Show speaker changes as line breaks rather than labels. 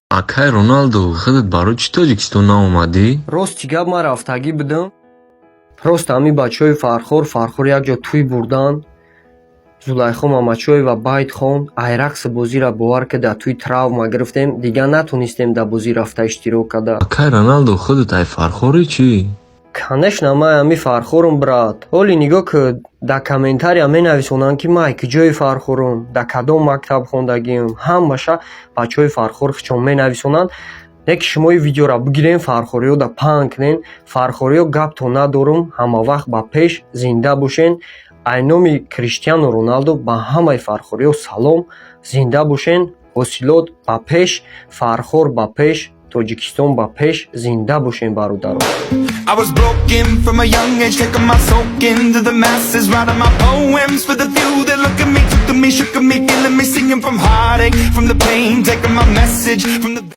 Акай Роналду, худат барои чӣ Тоҷикистон наомадӣ?
Рости гап, ман рафтагӣ будам. Просто ҳамин бачаҳои Фархор якҷо тӯй бурдан. Зулайхо Мамадшоева байт хонд. Ай рақси бозиро, бовар ки, дар тӯй травма гирифтем, дигар натонистем дар бозӣ рафта иштирок карда.
Акай Роналду, худат ай Фархорӣ чӣ?
Конечно, ман ҳами Фархорум, брат. Ҳоли нигоҳ ки, дар комментария менависонанд, ки ман ай куҷои Фархорум, дар кадом мактаб хондагиам. Ҳамаша бачаҳои Фархор хичон менависонанд. Не ки шумо ин видеоро бигирен, фархориёда паҳн кунен. Фархориё, гапто надорум, ҳамавақт ба пеш, зинда бошен. Ай номи Криштиану Роналдо ба ҳамаи фархориё салом, зинда бошен, ҳосилот ба пеш, Фархор ба пеш, Тоҷикистон ба пеш, зинда бошен, бародарон.
I was broken from a young age, taking my soak into the masses, writing my poems for the few that look at me, took to me, shook at me, feeling me, singing from heartache, from the pain, taking my message from the